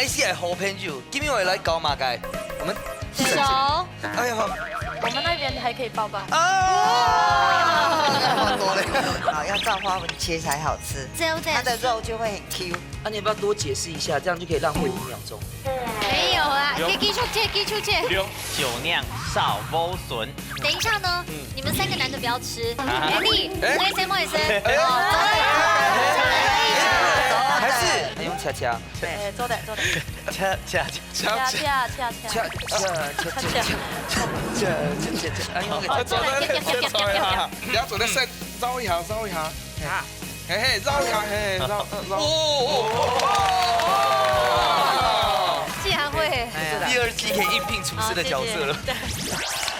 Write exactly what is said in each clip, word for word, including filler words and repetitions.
，A C 个好朋友，今日我來搞麼个？我們手。哎呀，我們那邊還可以抱抱。啊！好多嘞。好，要照花紋切才好吃，這樣子它的肉就會很 Q。那你要不要多解釋一下，這樣就可以浪費五秒鐘？沒有啦，有。可以繼續切，繼續切。有。酒釀燒莴筍。等一下呢，你們三個男的不要吃。哎，你，哎。你先，我也先。哎。哦，還是用恰恰？哎，做得，做得。恰恰恰。恰恰恰恰。恰恰恰恰恰。哎，用个哦，做得，做得，做得。你要做得先燒一下，燒一下。啊。 嘿嘿，繞一下，嘿，繞，繞。哦，哦，哦，哦。竟然會。哎呀。第二季可以應聘廚師的角色了。好，謝謝。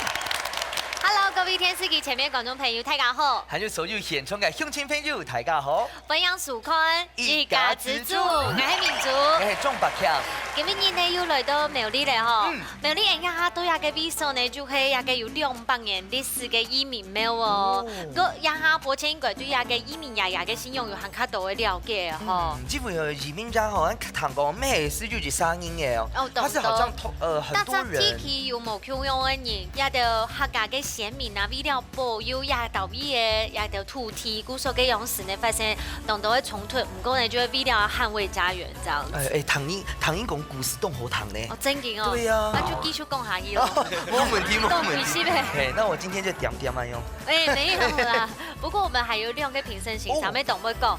Hello，各位電視機前面觀眾朋友，大家好。還有所有現場个鄉親朋友，大家好。歡迎收看一家之煮，我係明珠。我係鍾伯強。今日呢，又來到苗栗了吼。嗯。 苗栗人這下對這个位所呢，就係這个有兩百年歷史个義民廟哦。哦。過這下目前應該對這个義民爺爺个信仰有還較多个了解吼。嗯，基本上義民爺吼，咱聽講每時就一儕人个哦。哦，懂，它是好像通，呃，很多人。逐隻地區有無共樣个人，這兜客家个先民啊，為了保佑這兜位个這兜土地，故所个樣式呢，發生當多个衝突，毋過呢，就係為了捍衛家園這樣子。哎，哎，聽你，聽你講故事當好聽呢。哦，真的哦。對呀。那就繼續 講下去咯。哦，沒問題，沒問題。講幾十个。嘿，那我今天就點點啊用。哎，沒有啦。不過我們還有兩個評審先生，哦。上面等會講。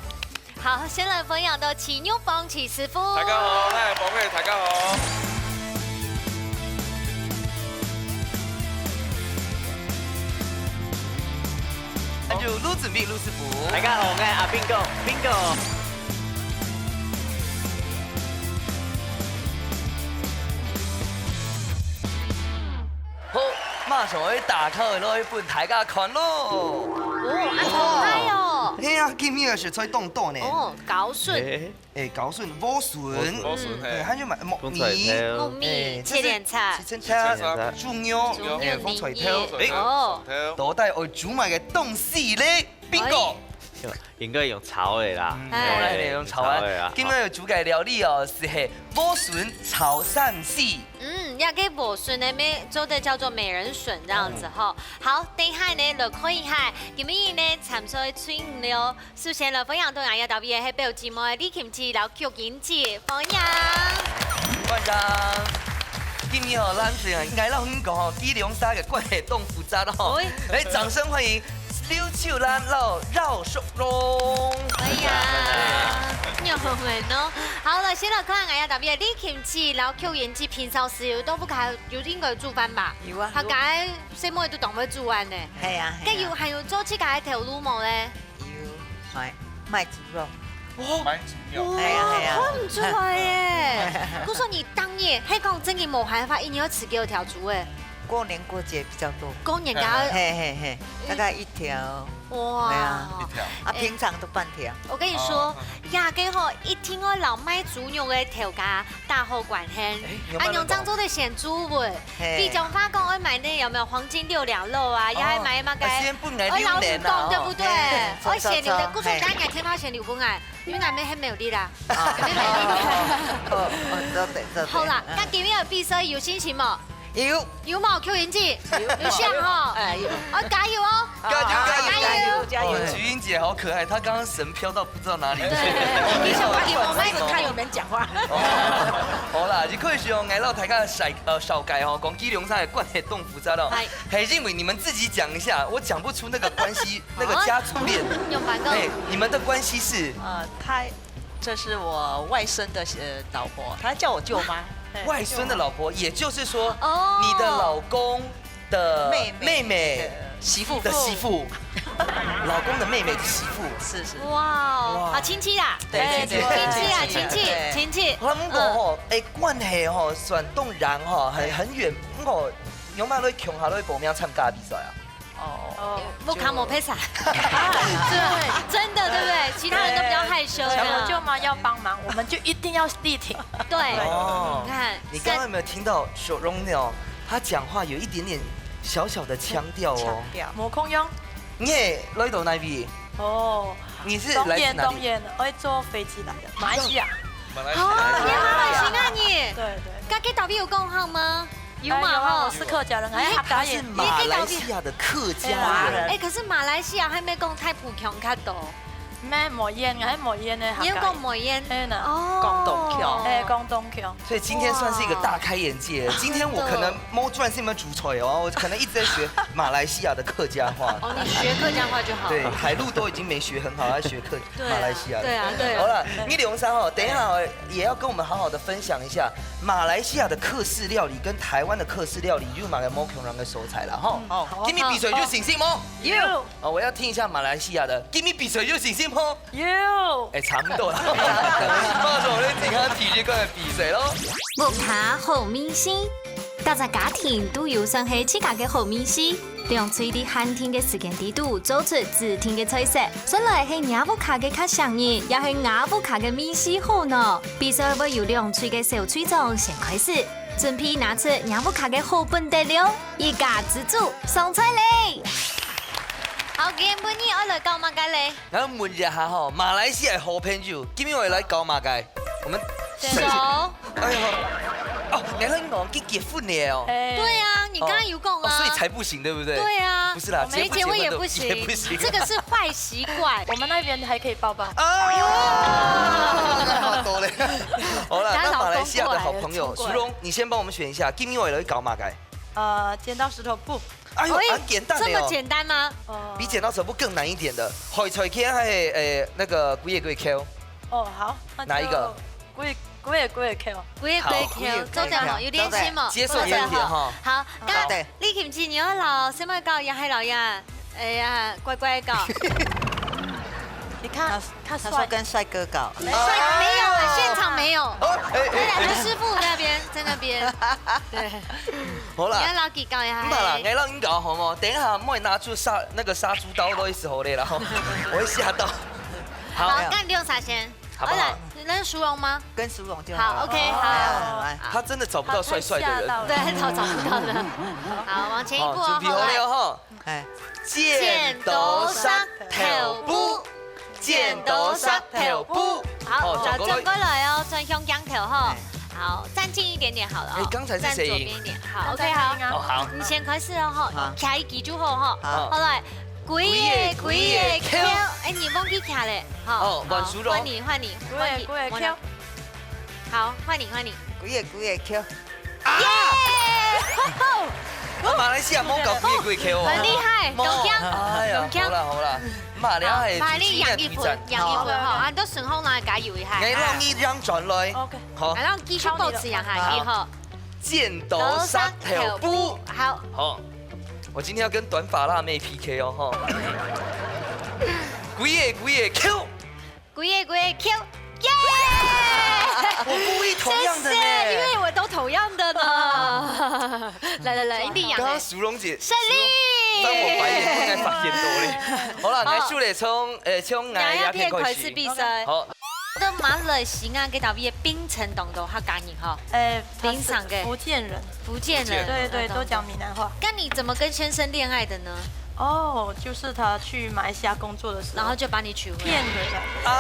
好，先來歡迎到徐玉芳徐師傅。大家好，嗨，寶貝，大家好。那就陸子斌陸師傅。大家好，我係阿斌哥，斌哥。 好，馬上愛打開來分大家看咯。哦，恁厲害哦。嘿啊，今日个食材當多呢。哦，茭筍。哎，哎，茭筍、莴筍，莴筍，莴筍，哎，嘿。還有麼个？木耳，紅菜頭。木耳，哎，切蓮菜。這是切蓮菜。切蓮菜，豬肉，豬肉，哎，紅菜頭。哎，哦。到底愛煮麼个東西咧？ Bingo！哎。應該用炒个啦。嗯，哎，好啦，用炒啊。炒个啊。今日愛煮个料理哦，係係莴筍炒鱔絲。嗯，這个莴筍呢，美，做得叫做美人筍這樣子吼。嗯。好，等一下呢，來看一下，今日呢，參賽隊伍了。首先來歡迎到𠊎兜个係表姊妹李琴姊摎 玉英姊，歡迎。歡迎。今日吼，咱雖然𠊎摎你講吼，佢兩儕个關係當複雜咯吼。喂。哎，掌聲歡迎劉秀蘭摎饒淑蓉。哎呀，你好美哦。好了，先來看𠊎兜个李琴姊摎玉英姊平常時有都不開，有應該煮飯吧？有啊，有。佢个細妹都當會煮飯呢。係啊，係啊。該有，還有做自家个頭路無咧？ 有，賣，賣豬肉。哦，賣豬肉。哎呀，哎呀。看毋出來耶。故所你當日，係講真个無辦法，一定愛食幾多條豬誒？過年過節比較多。過年个。嗯。嘿，嘿，嘿，大概一條。哇。哎呀。一條。啊，哎。平常都半條。我跟你說，哦。這个吼，一定愛摎賣豬肉个頭家打好關係。哎，有賣得講。啊，用這樣做得先注文。 嘿。比將話講愛買那有沒有黃金六兩肉啊，哦，也愛買麼个，愛先分𠊎留等啊，愛摎你講，對不對？嘿，愛先留等，著，著，故所等下天貓先留分𠊎，因為𠊎乜還無留啦，啊。還無留。哦，哦，做得，做得。好啦，嗯。該今日个比賽有信心無？有。有無，邱英姊？有。有像吼？哎，有。哦，加油哦！加油，加油，加油！加油，加油。哦，邱英姊好可愛，她剛剛神飄到 不知道哪裡去。對，你想把你，我們一直看你們講話。哦，好啦，一開始哦，𠊎摎大家紹，呃，紹介哦，講佢兩儕个關係當複雜咯。嗨。嘿，因為你們自己講一下，我講不出那個關係，那個家族鏈。用辦公。嘿，你們的關係是？呃，她，這是我外甥的，呃，老婆，她叫我舅媽。嘿。外孫的老婆，也就是說，哦。你的老公 的妹妹妹妹的媳婦。的媳婦，老公的妹妹的媳婦。是，是。哇哦，哇。啊，親戚啦。對，哎，親戚。親戚啊，親戚，對。親戚。我講吼，嗯。哎，關係吼，算當遠吼，很，對。很遠，毋過有沒有來共下來報名參加比賽啊？哦，哦，就，無看無拍啥。啊，對，真的，對不對？其他人都比較害羞，對。對啊。像我舅媽要幫忙，我們就一定要力挺。對，哦。你看，你剛剛有沒有聽到淑蓉呢？ 他講話有一點點小小的腔調哦。腔調。無共樣。你係來到哪位？哦，你是來自哪裡？當然，當然，我坐飛機來的，馬來西亞。馬來西亞。哦，你馬來西亞人。對，對。該，該到底有講好嗎？有嘛，哎，有啊，吼。我是客家人，哎，你客家人。馬來西亞的客家人。哎，可是馬來西亞還沒講大埔腔較多。 毋係無煙，係無煙个客家人。你有講無煙？係吶。哦。廣東腔。係，廣東腔。所以今天算是一個大開眼界。哇。今天我可能無專心个煮菜哦，我可能一直在學馬來西亞的客家話。哦，你學客家話就好。對，海陸都已經沒學很好，還學客，對啊，馬來西亞的。對啊，對啊。好啦，你兩儕吼，等一下哦，也要跟我們好好的分享一下馬來西亞的客式料理跟台灣的客式料理有麼个無共樣个所在啦，吼。嗯，好。今日比賽有信心無？有。 哦，我要聽一下馬來西亞的，今日比賽有信心無？有。哎，差不多啦。馬上來聽下第一關个比賽咯。屋下好味緒，逐隻家庭都有算係自家个好味緒。兩隊在限定个時間裡肚做出指定个菜色，算來係若屋下个較唌人，也係吾屋下个味緒好呢？比賽會由兩隊个小隊長先開始，準備拿出若屋下个好本底料，一家之煮上菜咧！ 好，今晡日愛來搞麼个咧？𠊎問一下吼，馬來西亞好朋友，今日愛來搞麼个？我們手。哎呦，哦，原來你講佢結婚了哦。哎。對啊，你剛剛有講啊。哦，所以才不行，對不對？對啊，不是啦，沒結婚也不行，結婚都也不行。這個是壞習慣。我們那邊還可以抱抱。哎呦，好多嘞。好了，那馬來西亞的好朋友，淑蓉，你先幫我們選一下，今日愛來搞麼个？呃，剪刀石頭布。 哎呦，哎，恁簡單的哦。這麼簡單嗎？哦。比剪刀石頭布更難一點的。海菜乾還係，誒，那個幾个幾个Q？哦，好，那就哪一個？幾个幾个Q。幾个幾个Q，好，幾个幾个Q。做得哦，有練習嘛。接受原點哈。好，好。該李琴姐，你愛摎什麼搞？也還摎呀，哎呀，乖乖搞。你看，他，他說跟帥哥搞。帥，沒有了，現場沒有。哦，哎，哎，那兩個師傅那邊，在那邊。對。 好啦，你愛摎佢搞一下。毋怕啦，嘿。𠊎摎你搞好無？等一下，莫拿出殺，那個殺豬刀个意思好了啦，吼，我會嚇到。好，好，該你用啥先？好不好？好，來，那是淑蓉嗎？跟淑蓉就好了。好，OK，好。來，來，來。他真的找不到帥帥的人。哦，他嚇到了。對，他找，找不到了。好，往前一步哦，哦，準備好了吼。好，來。哎。剪刀石頭布。 剪刀石頭布。好，哦，好，轉過來。轉過來哦，轉向鏡頭哈。哎。好，站近一點點好了哦。哎，剛才是誰贏？站左邊一點。好，OK，好。哦，好。你先開始哦，哈。好。徛一支就好哈。好。好，來，幾个幾个Q。哎，你忘記徛了，哈。哦，換淑蓉。好，換你，換你，換你，幾个幾个Q。換你。好，換你，換你。幾个幾个Q。 啊！耶！啊，馬來西亞無搞幾个幾个Q哦。很厲害，無。強強。哎呀，強強。好啦好啦，馬來西亞好，馬來西亞贏一分，贏一分吼，啊，都順風來加油一下。哎，讓你這樣轉來。OK。好。啊，讓繼續保持贏下去吼。好。剪刀石頭布。好。好，我今天要跟短髮辣妹P K哦，吼。幾个幾个Q。 幾个幾个Q，耶！我故意同樣的呢。謝謝，因為我都同樣的呢。來來來，一定贏欸。剛剛淑蓉姐，勝利！淑蓉翻我白眼，不該發現到咧。好啦，好。來，秀磊從，呃，從𠊎這片開始。𠊎這片開始比賽。好。在馬來西亞，該搭位檳城當多客家人吼。欸， 檳城个。他是福建人。福建人。對，對，嗯，都講閩南話。那你怎麼跟先生戀愛的呢？哦，就是他去馬來西亞工作的時候，然後就把你娶回來。騙回來。啊，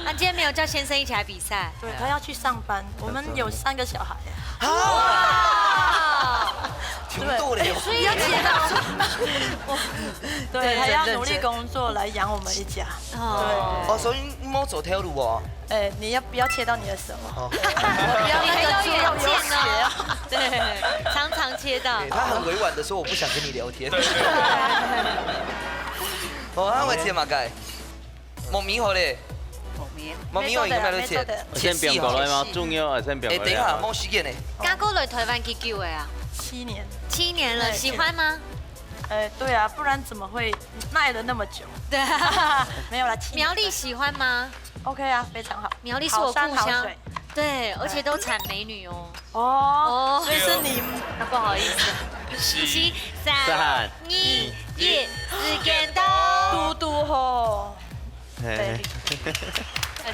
啊，今天沒有叫先生一起來比賽？對，他要去上班，我們有三個小孩。啊！對。窮透了喲。所以要錢啊。對，對，還要努力工作來養我們一家。對。哦。哦，所以你無做頭路哦。 哎，你要不要切到你的手？好。不要那個豬肉有血哦。對，常常切到。欸，他很委婉地說：“我不想跟你聊天。”哦，啊，𠊎切麼个？木耳好咧。木耳。木耳我應該都切。先放過來嗎？切細吼。重要啊，先放過來啊。欸，等一下，無時間呢。嘉哥來台灣幾久了啊？七年。七年了，對，喜歡嗎？呃，對啊，不然怎麼會耐了那麼久？對啊。沒有啦，七年。苗栗喜歡嗎？ OK啊，非常好。苗栗是我故鄉。好山好水。對，而且都產美女哦。哦，哦。所以是你。啊，不好意思。四、三、三、二、二、一，時間到。嘟嘟吼。嘿。對。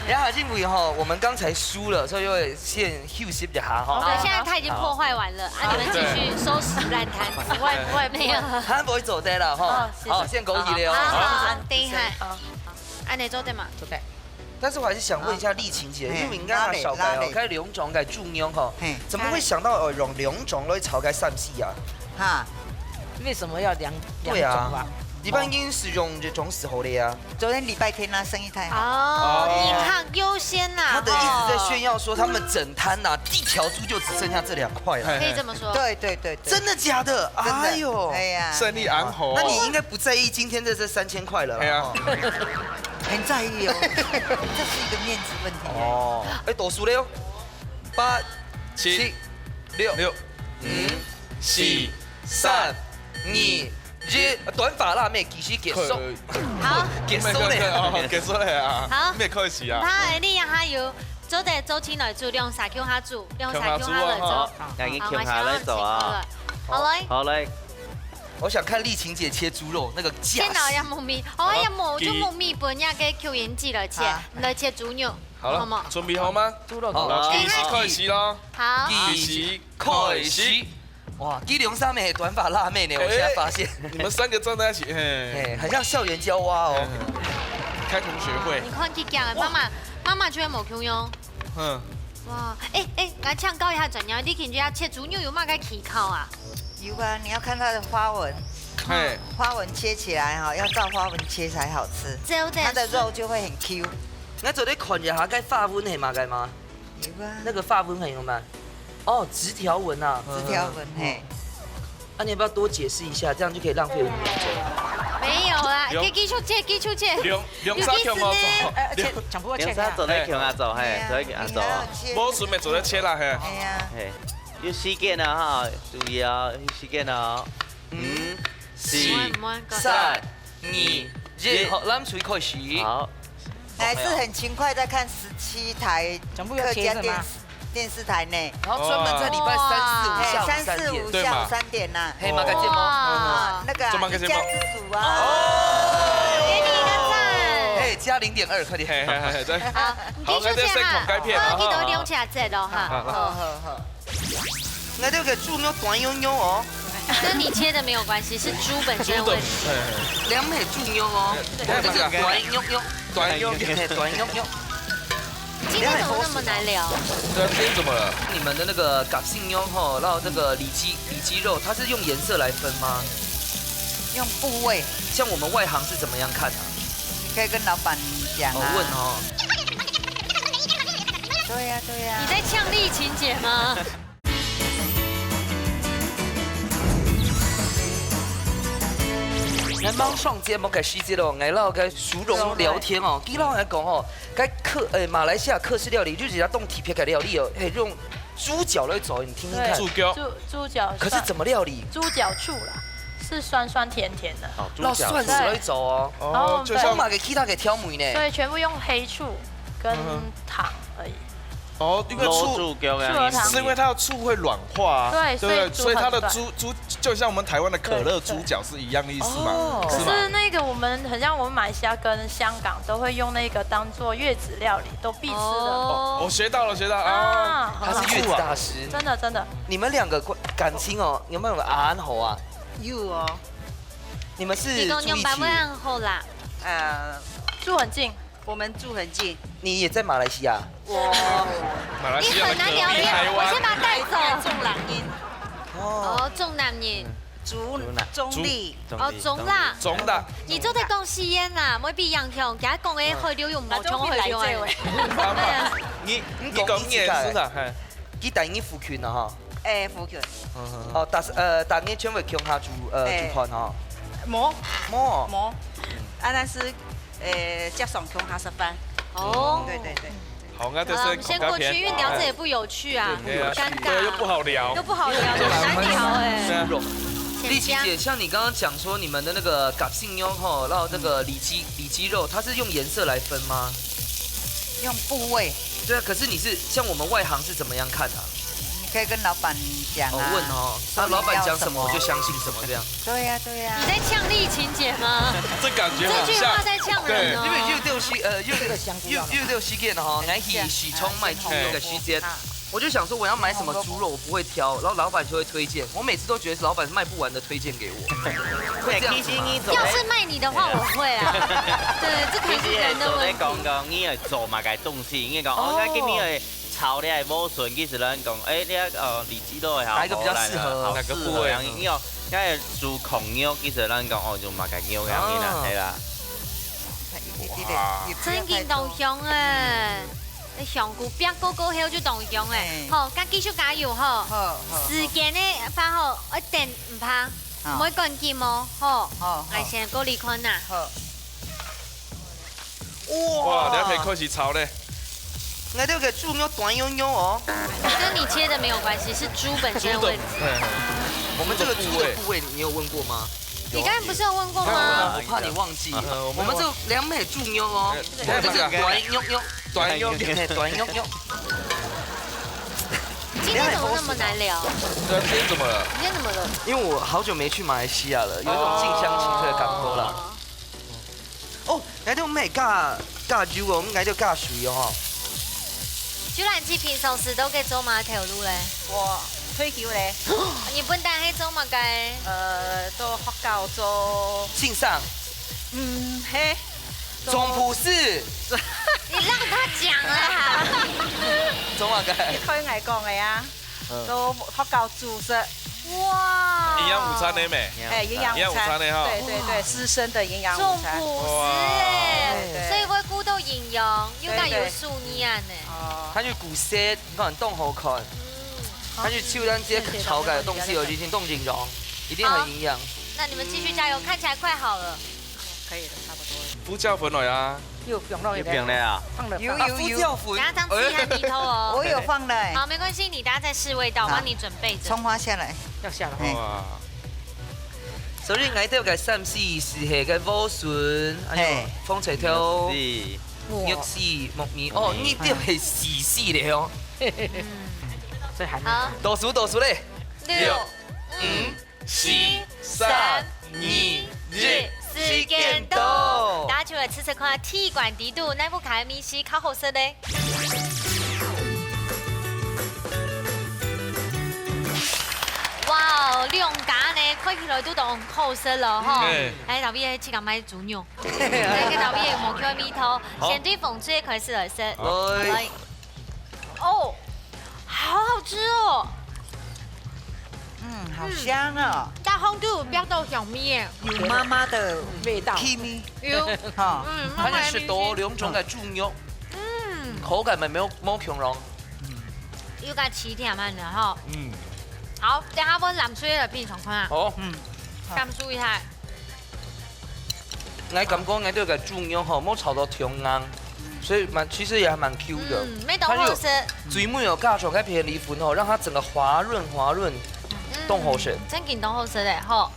然後因為吼，我們剛才輸了，所以會先休息一下吼。對，現在他已經破壞完了，啊，你們繼續收拾爛攤子。不會，不會，不會。沒有。他不會走的了吼。哦，謝謝。好，先恭喜你哦。好，好，好，等一下。好。恁呢做得嗎？做得。但是我還是想問一下麗琴姐，啊。因為你剛剛紹介哦，嘿，哪裡，哪裡？該兩種个豬肉吼，嘿。怎麼會想到哦用兩種來炒該三色啊？哈。為什麼要兩，對啊，兩種啊？一般應該是用這種時候的呀。昨天禮拜天啊，生意太好。哦，哦。飲食優先呐，他的意思在炫耀說，他們整攤呐，一條豬就只剩下這兩塊了。嘿，嘿。可以這麼說。對，對，對，對。真的假的？真的。哎呦。哎呀。生意恁好。那你應該不在意今天的這三千塊了啦，哎呀。吼。很在意哦，這是一個面子問題。哦，哎，倒數了哦，八、七、七、六、六、五、四、三、二、一，短髮辣妹，計時結束。好。結束了。哦，結束了啊。好。你也開始啊。毋怕，你也還有做得做陣來煮，兩儕共下煮，兩儕共下來做。共下煮哦，好。好，𠊎共下來做啊。好，來。好，來。我想看麗琴姐切豬肉，那個架勢。先拿一下木米，哦，好，一下木，就木米分那個吸音機來切，好。來切豬肉。 好了，好嗎？準備好嗎？豬肉好，好，計時開始咯。好。計時開始。哇，這兩儕乜係短髮辣妹呢，我現在發現。哎，你們三個站在一起，嘿。嘿，很像校園嬌娃哦。嗯，開同學會。你看佢講个，媽媽，媽媽就會無共樣。嗯。哇，哎，哎，來請教一下專業，你感覺切豬肉有麼个技巧啊？有啊，你要看它的花紋。嘿。花紋切起來哈，要照花紋切才好吃，真的是。它的肉就會很Q。 那做得看一下該花紋係麼个嗎？有啊。那個花紋很有嗎？哦，直條紋啊。直條紋，嗯。嘿。那你要不要多解釋一下，這樣就可以浪費五秒鐘。沒有啦，不用。可以繼續切，繼續切。兩，兩儕共下做。有意思呢。呃，切，全部切開啊。兩儕做得共下做，嘿，哎呀，做得共下做。你還要切。無順便做得切啦，嘿。哎呀。嘿，有時間啊哈，注意哦，有時間哦。五、四、三、二、一，好，咱水開始。好。 還是很勤快在看十七台全部要切是嗎？客家電視，電視台呢。然後專門在禮拜三、四、五哇。下午三點。哎，三、四、五下午三點吶。對嘛？嘿，麼个節目？哇。啊，那個啊，做麼个節目？一家之煮啊。哦。給你一個讚。嘿，加零點二，快點。嘿，嘿，嘿，對。好，好，你繼續切哈。那再先看該片啊，好，你都哈。留起來切咯哈。好，好，好。好，好，好。 𠊎兜个豬肉短肉肉哦。跟你切的沒有關係，是豬本身的問題。豬的，嘿，嘿。這毋係豬肉哦，對。這係短肉肉。短肉肉。嘿，短肉肉。今天怎麼那麼難聊？對啊，今天怎麼了？你們的那個夾心肉吼，然後這個里肌，里肌肉，它是用顏色來分嗎？用部位。像我們外行是怎麼樣看啊？你可以跟老闆講啊。哦，問哦。對呀，對呀。你在嗆麗琴姐嗎？ 𠊎吂上節目个時節咯，𠊎摎个淑蓉聊天哦，佢摎𠊎講哦，該客，誒，馬來西亞客式料理，就是佢當特別个料理哦，係用豬腳來做，你聽聽看。對，豬腳。豬，豬腳蒜。可是怎麼料理？豬腳醋啦，是酸酸甜甜的。哦，豬腳醋。摎蒜絲來做哦。對。哦，就像，然後我買个其他个調味呢。所以全部用黑醋跟嗯哼。糖而已。 哦，因為醋，老豬腳个意思。醋和糖。是因為它的醋會軟化啊，對，對不對？所以豬很軟。所以它的豬，豬，就像我們台灣的可樂豬腳是一樣的意思嘛，哦。是嗎？可是那個我們很像我們馬來西亞跟香港都會用那個當做月子料理，都必吃的。哦，我學到了，學到了啊。啊，它是月子大師。真的，真的。你們兩個感，感情哦，有沒有恁好啊？有哦。你們是住一起？你講用白話很好啦。呃，住很近。 我們住很近。你也在馬來西亞？我馬來西亞的隔壁，你很難聊天，台灣。我先把他帶走。中南人。哦。哦，中南人。竹，竹南。中壢。竹，哦，中壢。中壢。你做得講四縣啦，莫比洋腔，今日講个海陸用無像海陸話。嗯。你，你講你自家个。講你自家个。係毋係？嘿。佢蹛你附近啊，哈。誒，附近。嗯，嗯，嗯。哦，但是，呃，但你全部共下煮，呃，哎。煮飯哈。無。無。無。啊，但是 誒，接上共下食飯。哦。對，對，對。好，那這是好了，我們先過去，口感片。因為聊著也不有趣啊，對，對啊，尷尬。對，又不好聊。又不好聊，難聊欸。對啊。麗琴姐，像你剛剛講說你們的那個夾心肉吼，然後那個里肌，里肌肉，它是用顏色來分嗎？用部位。對啊，可是你是，像我們外行是怎麼樣看啊？你可以跟老闆講啊。哦，問哦，那老闆講什麼我就相信什麼這樣。對呀，對呀。你在嗆麗琴姐嗎？這感覺很像。這句話在嗆人哦。對。因為有段時，呃，有，有，有段時間吼，𠊎去市場買豬肉个時節，啊。我就想说我要买什么猪肉，我不会挑，然后老板就会推荐。我每次都觉得是老板是卖不完的推荐给我，会这样子吗？其实你做要是卖你的话，我会啊。对，这可能是人的问题。其实做得講講，你愛做麼个東西，你講，哦，哦。那今天愛炒你个莴筍，其實人講，哎，你个，呃，你知道會好，哪一个比较適合？好，哪个部位？好適合，然後你要，你要煮炕肉，其實人講，哦，用麼个肉，然後你拿，哦。係啦。哇。真緊當香哎！ 香菇煏過過後就當香欸。嘿。好，該繼續加油吼。好，好，好。時間个話吼，愛等毋怕，好。毋會趕緊哦，吼。好，好。𠊎先過來看啊。好。哇，哇，兩片開始炒咧。𠊎兜个豬肉大肉肉哦。跟你切的沒有關係，是豬本身的問題。豬的，嘿，嘿。我們這個豬的部位，你有問過嗎？ 你剛才不是有問過嗎？有啊，我怕你忘記。嗯，我沒有。我們這兩片豬肉哦，哎，這是短肉肉，短肉肉。嘿，短肉肉。今天怎麼那麼難聊？對啊，今天怎麼了？今天怎麼了？因為我好久沒去馬來西亞了，有一種近鄉情怯的感覺啦。哦。哦， 𠊎兜毋係加，加油哦，𠊎兜加水哦吼。秀蘭姊平常時都在做麼个頭路咧？我退休咧。你本來係做麼个？呃，做學校做先生。嗯，係。總舖師。你讓他講啦。做麼个？你聽𠊎講个啊。 嗯。都學校煮食。哇！營養午餐个咩？哎，營養午餐。營養午餐个哈。對，對，對，師生的營養午餐。總舖師哎，哇。對。所以會顧到營養，又該有素質恁呢。對，對。哦。佢就顧食，你看當好看。嗯。佢就手上這炒个東西哦，已經當營養，一定很營養。好，那你們繼續加油，看起來快好了。 可以了，差不多了。胡椒粉來啊。有放了，有放了啊。放了，有，放了。有，有。啊，胡椒粉。等下當時還沒偷哦。哎。我有放了。好，沒關係，你等下再試味道，我幫你準備著。好。蔥花下來。要下了。哎。哇。所以𠊎兜个三絲絲係个莴筍，還有嘿。紅菜頭、肉絲。肉絲、木耳。哦，嗯。你兜係絲絲个哦。嗯。所以還沒好。倒數，倒數咧。六、六、五、 四、三、二、一，時間到。大家就來試試看，鐵罐底肚哪屋下个味緒較好食咧。哇哦，兩家呢，看起來都當好食了吼。嗯。哎，特別係自家買豬肉，哎，特別係無共个味道。好。先對紅隊開始來食。好。來。 哦，好好吃哦。嗯，好香哦。嗯，大紅豆有飆到香味耶。有媽媽的味道。Kimi。有。哈。嗯，媽媽的味緒。佢係食到兩種个豬肉，嗯。口感嘛，無，無共樣。有个起甜味的哈。嗯。好，等下分藍隊來品嚐看啊。好。嗯。感受一下。 𠊎感覺𠊎兜个豬肉吼，無炒到忒硬，所以蠻，其實也還蠻Q的。嗯，味道好食。它有最尾有加上該片梨粉吼，讓它整個滑潤滑潤，嗯，當好食。真緊當好食嘞，吼。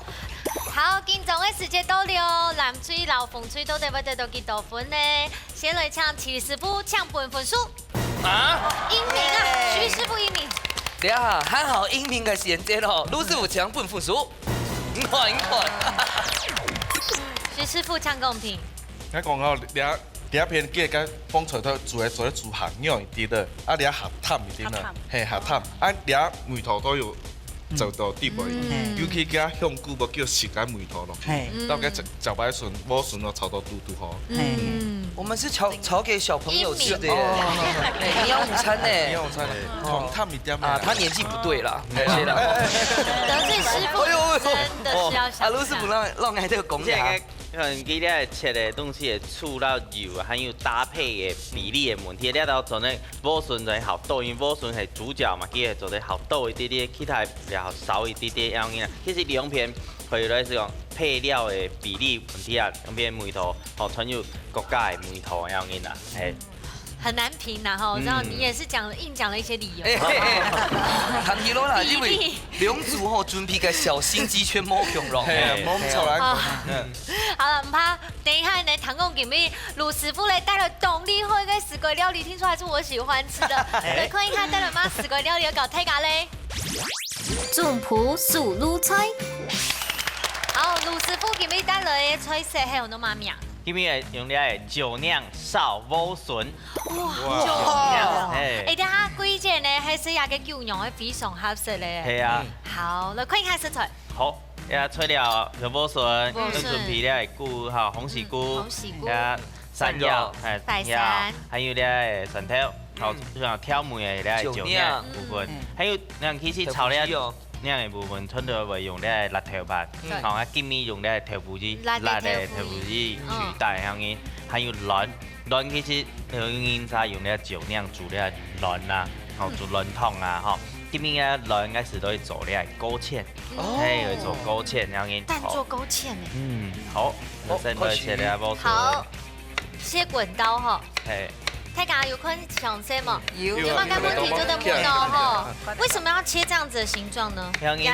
好，緊張个時間到了，藍隊摎紅隊到底會得到幾多分呢？先來請徐師傅請分分數。 啊？英明啊，耶！徐師傅英明。等一下，還好英明个選擇咯，盧師傅請分分數。你看，你看。徐師傅請公平。𠊎講哦，這，這片个該紅菜頭煮个做得煮較軟一點个，啊，這較淡一點个，較淡。嘿，較淡。啊，這味道都有做到底背，嗯。尤其該香菇無叫食个味道咯。嘿。嗯。到該食，食擺筍，無筍咯，炒到嘟嘟吼。嗯。 我們是炒，炒給小朋友吃的耶。營養午餐呢。營養午餐呢，哦。同他們一點啊，他年紀不對啦，哎呀。謝啦。得罪師傅，哎呦，哎呦。真的是要想一下。哦，啊，盧師傅讓，讓𠊎這個講一下。這個，嗯，佢這切个東西个醋摎油，還有搭配个比例个問題，這道做得莴筍做得較多，因為莴筍係主角嘛，佢會做得較多一點點，其他也較少一點點，恁樣啊。其實兩片可以來講配料个比例問題啊，兩片味道 哦，全有各家个味道恁樣啊，嘿。很難評啦，吼，我知道你也是講了，嗯。硬講了一些理由。哎，嘿，嘿，談起來啦，因為兩組吼準備个小心機全無共樣。嘿，無錯啦。哦。嗯。好了，毋怕，等一下呢，唐貢今日盧師傅來帶來當厲害个四季料理，聽說還是我喜歡吃的。哎。來看一下帶來麼个四季料理要教大家咧。總舖手路菜。好，盧師傅今日帶來个菜色係安到麼个名？因為用這个酒釀燒萵筍。哇，哇。酒釀。嘿。哎，等下，貴姐呢，還係這个酒釀會非常合適咧。係啊。嗯。好，來看一下食材。好，這材料有萵筍，萵筍。有準備這个菇哈，鴻喜菇，嗯，鴻喜菇。這山藥，山藥。哎，山藥，山藥，還有這个蒜頭，好，嗯。就像調味的這个酒釀部分。酒釀。嗯。還有，你看，其實炒這豆腐乳哦。 恁樣个部分，全部會用這个辣豆瓣，嗯。好，啊，今日用這个豆腐乳，辣个豆腐乳。辣个豆腐乳取代，嗯。恁樣，還有卵，卵其實有人在用這个酒釀煮這个卵啊，吼，嗯。煮卵湯啊，吼。今日个卵應該係都會做這个勾芡，嗯。嘿，會做勾芡，恁樣。蛋做勾芡呢。嗯，好，哦，那先來切這个萵筍。好。 切滾刀吼。嘿。大家有看詳細無？有。有麼个問題做得問哦吼。為什麼要切這樣子的形狀呢？因為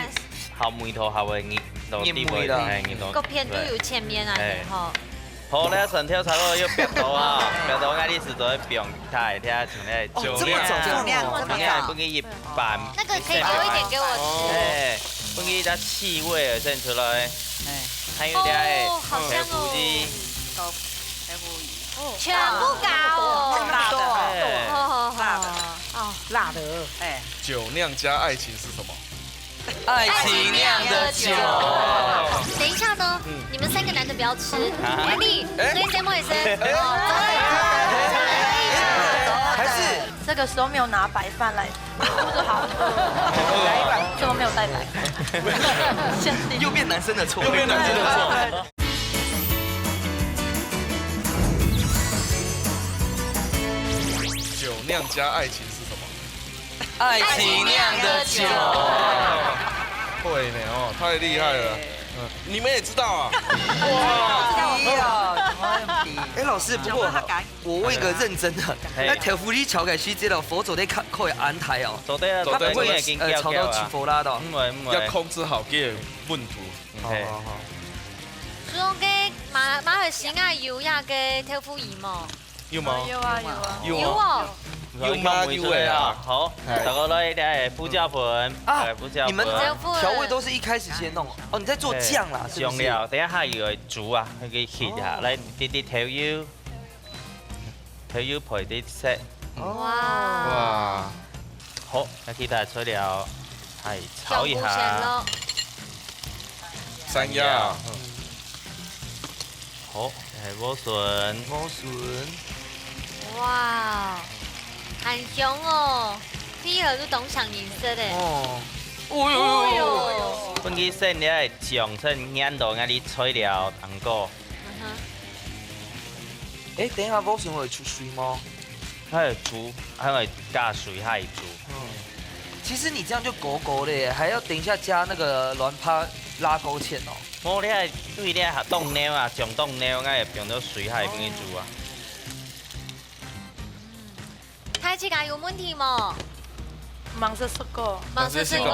好味道，好味，你都入味啦。哎，你都，各片都有切面啊，嘿。然後。好，那蒜頭差不多有煏到啊，煏到，𠊎意思就會放下，等下像那哦，這麼早放哦，這麼早。你看，分佢一半。那個可以留一點給我吃。哎，分佢一點氣味先出來。哎。還有這个哦，好香哦。豆腐乳。 豆，豆腐乳。哦，全部加哦。辣的。哎。哦，好，好，辣的。好。哦，辣的。哎。酒釀加愛情是什麼？愛情釀的酒。等一下呢，嗯。你們三個男的不要吃。啊？Wendy，哎。這些妹子。哎。哦，走。還是這個時候沒有拿白飯來，不是好。來一碗，怎麼沒有帶白飯？又變男生的錯。又變男生的錯。 酒釀加愛情是什麼？愛情釀的酒。會呢哦，太厲害了。嗯，你們也知道啊？哇，知道。哎，老師，不過我問一個認真的，嘿。那豆腐乳炒起來係這个火做得較，較安泰哦。做得啊，它不會，做得啊。呃，炒到起火啦的哦。毋會，毋會。要控制好佢个溫度。嗯，嘿。好，好，好。所以講，馬，馬來西亞有這个豆腐乳無？ 有嗎？有啊，有啊。有嗎？有哦。有嗎？有的啊。好，哎。大家來一點胡椒粉，啊，哎，胡椒粉。你們胡椒粉。調味都是一開始先弄哦。哦，你在做醬啦，哎，是不是？醬料，等一下還有煮啊，還可以去一下。哦。來，滴滴豆油，豆油配滴色。哦。哇。哇。好，那其他材料，哎，炒一下。香菇先咯。山药。嗯。 好，哎，莴筍。莴筍。哇，還香哦，配合都當像顏色的。哦。哦喲喲喲。哦喲。分佢先了，醬先染到𠊎哩材料當中。嗯哼。哎，等一下，莴筍會出水嗎？ 還會煮，還會加水，還會煮。嗯，其實你這樣就勾勾了耶，還要等一下加那個卵白拉勾芡哦。無，你愛對你愛凍尿啊，像凍尿，𠊎會放到水，還會分佢煮啊。大自家有問題無？吂試過。吂試過。吂試過。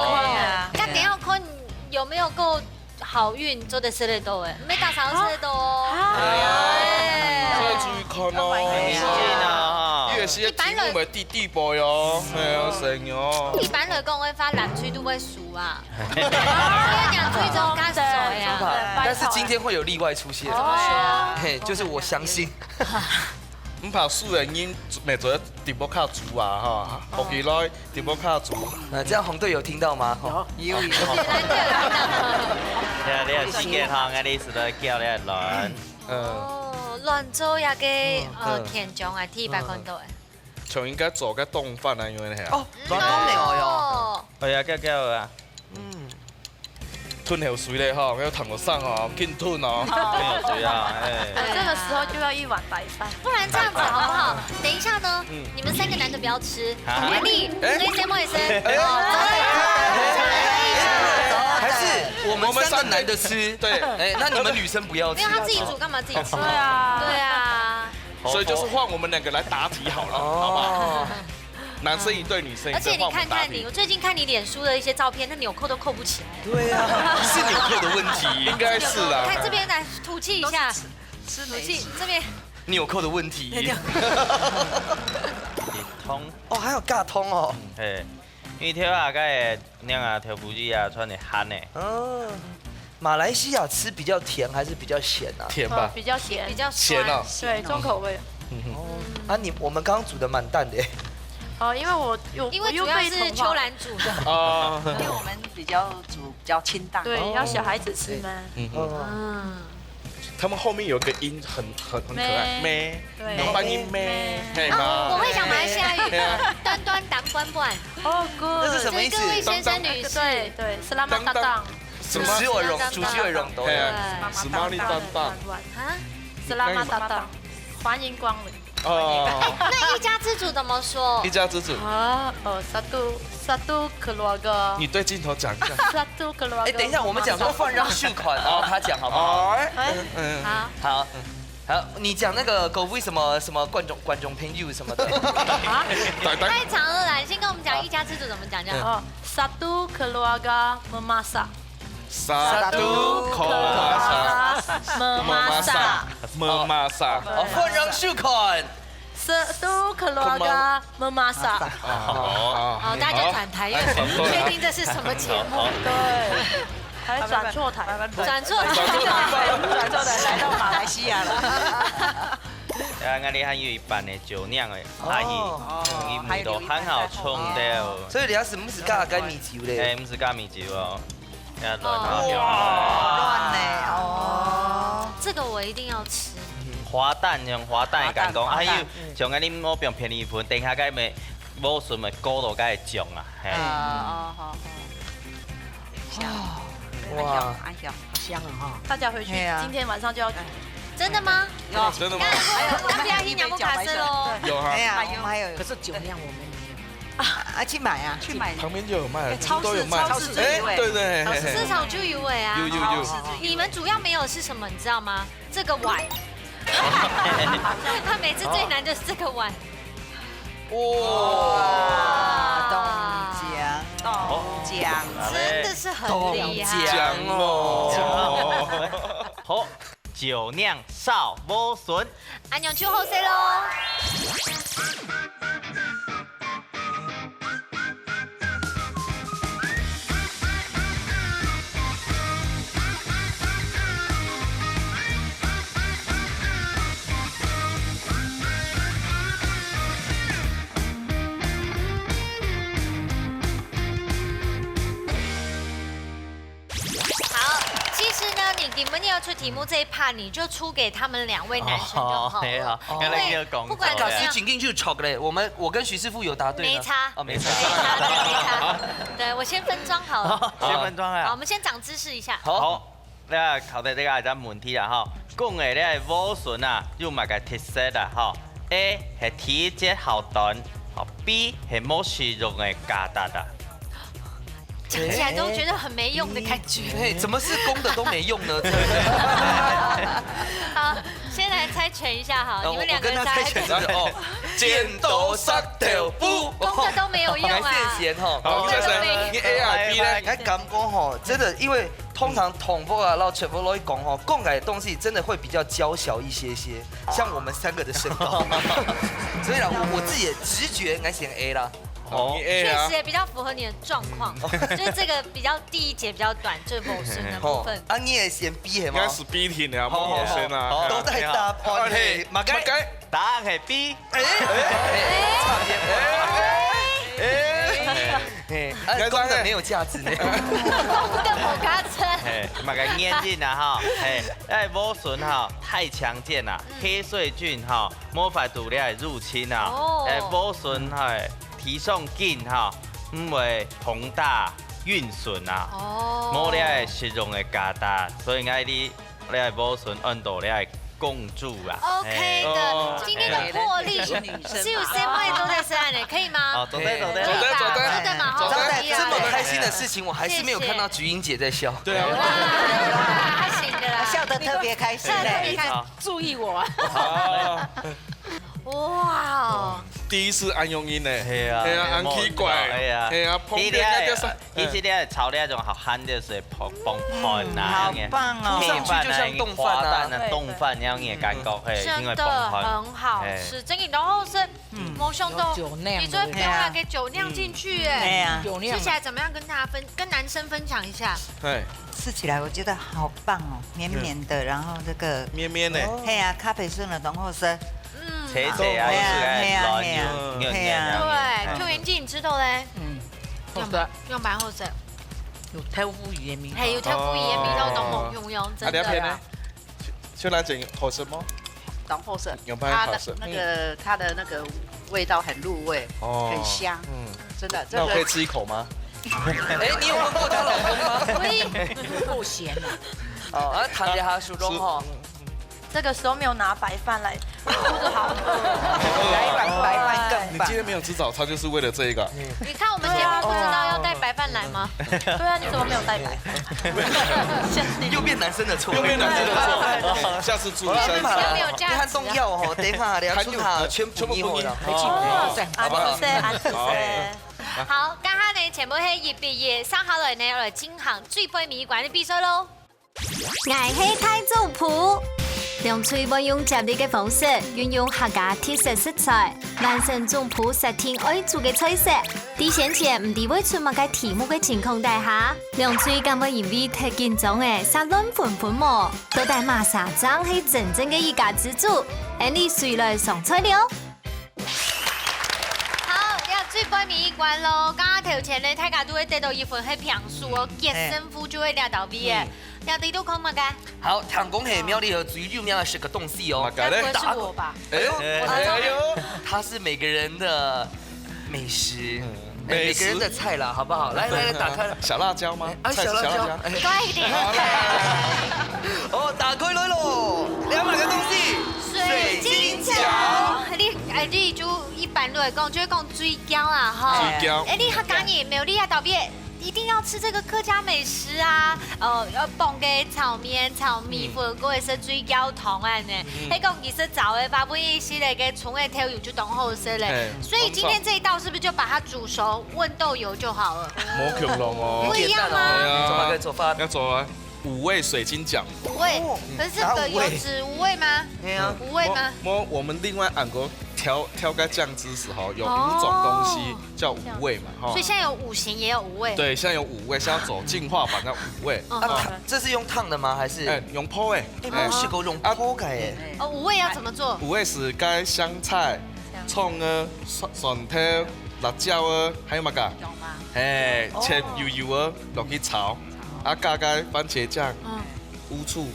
該等下看有沒有夠 好運做得食得到誒，毋係逐儕都食得到哦。啊。哎。所以注意看哦。哎，你小心啊，哈。越係節目个第，第一步喲，哎呀，神喲。一般來講，會發爛水都會輸啊。因為兩水中較水啊。但是今天會有例外出現。怎麼說？嘿，就是我相信。 毋怕輸个人，乜做直播卡煮啊，哈，學起來直播卡煮。呃，這樣紅隊有聽到嗎？吼。有，有，有。對啊，你有時間吼，𠊎等一下來攪這卵。嗯。哦，卵做這个，嗯，呃，嗯。甜醬啊，第一擺看到誒。像應該做个凍飯啊，因為係啊。哦，卵凍了喲。哦。哎呀，攪攪啊。嗯。 吞口水咧吼，要淌到上哦，緊吞哦。吞口水啊，哎。這個時候就要一碗白飯。不然這樣子好不好？等一下呢，嗯。你們三個男的不要吃。啊？Wendy，哎。這些妹子。哎。哦，還是我們三個男的吃？對。哎，那你們女生不要吃。沒有，他自己煮，幹嘛自己吃？對啊。對啊。 所以就是換我們兩個來答題好了，哦。好不好？男生一隊，女生一隊，而且你看看你，換我們答題。我最近看你臉書的一些照片，那紐扣都扣不起來。對啊，是紐扣的問題。應該是啦。看這邊來吐氣一下，吐氣，這邊。紐扣的問題。加糖。哦，還有加糖哦。嘿，因為頭下該个那个豆腐乳啊，穿得鹹呢。哦。马来西亚吃比较甜还是比较咸啊？甜吧。哦，比较咸，比较酸咸哦。对，重口味。哦，啊，你我们刚刚煮的蛮淡的耶。哦，因为我有，因为主要是我又被同化秋兰煮的。哦，因为我们比较煮比较清淡。对，要小孩子吃吗？嗯哼，哦，嗯，他们后面有个音很很很可爱，咩，对有半音咩，嘿啊，吗？我会讲马来西亚语对啊，端端当关关，哦，good。那是什么意思就是各位先生女士，对对，selamat datang。什么？主持人荣，主持人荣都有。哎呀，selamat datang。啊， selamat datang，欢迎光临。哦，那一家之煮怎么说一？家之煮，啊，哦，satu satu keluarga。你对镜头讲一下。 Satu keluarga。哎，等一下，我们讲说饭让秀款，然后他讲好不好？哦，哎，哎嗯，好，好，好，你讲那个狗为什么什么观众观众朋友什么的，啊，来来，太长了啦，你先跟我们讲一家之煮怎么讲就好。哦，satu keluarga memasak。 satu keluarga memasak memasak。哦，饭让秀款。 Satu keluarga memasak。哦，哦，大家就转台，因为我们不确定这是什么节目。对，还转错台。转错台，转错台来到马来西亚了。啊，𠊎俚還有一半个酒釀个，阿姨，哦嗯，味道很好沖的。所以你要是不是加个米酒哎，嘞？毋係加米酒哦，要亂哦調。亂呢，哦。这个我一定要吃。滑蛋，用滑蛋个感覺，滑蛋還有像𠊎俚無放便利粉，等下該咪無順咪勾到該醬啊，嘿。啊，哦，好，好。香，哇哎呀，香了哈！大家回去哎呀今天晚上就要真的吗？有，真的吗？那不要一两不卡斯喽。有哈哎，呀，我们还有可是酒酿我们没有。啊，去买啊，去买。旁边就有卖了，哎超市都有卖。超市就有哎哎，對對，超市嘿嘿市场就有哎啊。有有有。你们主要没有是什么，你知道吗？这个碗。他每次最难就是这个碗。哇，冻酱，冻酱，真的是很厉害。醬哦。好，酒釀燒莴筍。阿娘就好势咯。好，其实呢，你你们要出题目这一 part，你就出给他们两位男生就好了。哦，嘿好，因为刚才就讲不管怎么样老师，情境就是巧克力，我们我跟徐师傅有答对呢。没差，哦，没差。没差，对，没差。对我先分装好了。先分装啊。好，我们先长知识一下。好，那考的这个一个问题啦吼，講个這个莴筍啊，有麼个特色啊吼？A係體積較短，吼，B係無食用个價值啊。讲起来都觉得很没用的感觉。哎，怎么是公的都没用呢？好，先来猜拳一下哈，哦你们两个人我跟他猜拳是哦，剪刀石头布，公的都没有用啊。来现选哈。好，对就是你A還是B呢？来敢讲吼，真的，因为通常同步啊，然后全部都会讲吼，讲个东西真的会比较娇小一些些，像我们三个的身高，所以啦，我我自己的直觉应该选 A 啦。哦，你A 啊确实，也比较符合你的状况，就是这个比较第一节比较短，就是莴筍的部分。啊，你也选 B 系吗？应该是 B 定了，好好好先啊。都在搭配，嘿，马该。马该。答案係 B。哎，差点。哎，哎，啊，公的没有价值呢。公的我跟他争。嘿，麼个原因啊吼？嘿，哎，莴筍吼太強健啦，黑水菌吼無法度來入侵啊。哦哎，莴筍嘿，提送緊吼，毋會膨大運筍啊。哦無這个食用个價值，所以𠊎俚這个莴筍安到這个公主啊。 OK 哦的，今天的破例是有三位都在上呢，可以吗？哦，做得做得。可以吧做得做得真的蛮好做得玩的。这么开心的事情，我还是没有看到菊英姐在笑。对啊，哇，他醒的啦，笑得特别开心笑得特别嘞。开心。好，哇哦，第一次安用音呢，嘿啊嘿啊，很奇怪，哎呀嘿啊，旁边那个啥，一直在炒那種好鹹的水，膨膨膨啊，好棒哦配飯啊，聽上去就像凍飯啊滑蛋啊，凍飯那樣的感覺，嘿，因為真的膨膨。很好吃，真的。然後是，嗯，沒想到有酒釀你昨天放那個酒釀進去，哎，哎呀，吃起來怎麼樣？跟大家分，跟男生分享一下。嘿，吃起来我觉得好棒哦，绵绵的，然后这个，绵绵的。哦。嘿啊，咖啡色的浓厚色。嗯。脆脆啊，嘿啊，有个嘿啊，嘿啊，软软嘿啊。对，Q银记你吃透嘞？嗯，好吃。用蛮好吃。有豆腐乳的味道。嘿，有豆腐乳的味道，哦。都蛮香香，真的啦。啊，你要配呢？ 就，就来整好吃吗？当好吃。有办法好吃。它的那个，它的那个味道很入味，哦。很香。嗯。真的，那我可以吃一口吗？这个哎，你有问过她老公吗？喂，不咸啊。哦，啊，谈一下苏东哈。是，嗯，嗯。这个时候没有拿白饭来，哭得好。来一碗白饭更棒。你今天没有吃早餐，就是为了这个。你看我们节目不知道要带白饭来吗？对啊，你怎么没有带白饭？又变男生的错。又变男生的错。下次注意，好了，下次注意。没有没有价值啊。你看动药哦，等一下聊出他全部迷惑了。哦，好不好？啊，谢谢，啊，谢谢。好，刚刚呢，全部是一比一，上好了呢，来进行最后一关的比赛喽。 𠊎係大總舖。兩隊會用接力个方式，運用客家特色食材，完成總舖設定愛煮个菜色。在先前毋知會出麼个題目个情況底下，兩隊敢會因為忒緊張仔，煞亂紛紛無？到底麼儕正係真正个一家之煮？𫣆俚隨來上菜了。 好，這最尾一關咯。剛剛頭前呢，大家都會得到一分係平手哦，決勝負就係這兜位誒。嗯。這裡都看麼个？好，聽講係苗栗河最有名个食个東西哦。麼个咧？該不會是我吧？哎喲，哎，哎喲，它是每個人的美食，嗯，哎，每個人的菜啦，好不好？來，來，來，打開。小辣椒嗎？哎，菜，小辣椒，小辣椒。哎。乖一點。好啦。哦，打開來咯，這麼个東西？水晶餃。水晶餃。你，哎，你就 一般來講，就會講水餃啦，吼。水餃。哎，你客家人苗栗啊，特別一定要吃這個客家美食啊，呃，要傍个炒麵、炒米粉，嗯。或者是水餃湯啊呢。嗯。還講其實早个話，分一些那個蔥仔豆油就當好食嘞。嘿，所以今天這一道是不是就把它煮熟，搵豆油就好了？無共樣哦。不一樣嗎？對啊。怎麼个做法？要做啊。 五味水晶餃。五味，哦，可是這個有指五味嗎？哪五味？沒有。五味嗎？我，我，我們另外還有調，調个醬汁時候，有五種東西叫五味嘛，哦。哈。所以現在有五行也有五味。對，現在有五味，現在要走進化版，叫五味。哦。啊，燙，這是用燙的嗎？還是？哎，用烰的。哎，哎。沒有試過用烰个哎。哦，五味要怎麼做？五味係該香菜、香菜。蔥啊、蒜，蒜頭、辣椒啊，還有麼个？有嗎？嘿，哦。切幼幼啊，落去炒。 啊，加个番茄醬、嗯。烏醋，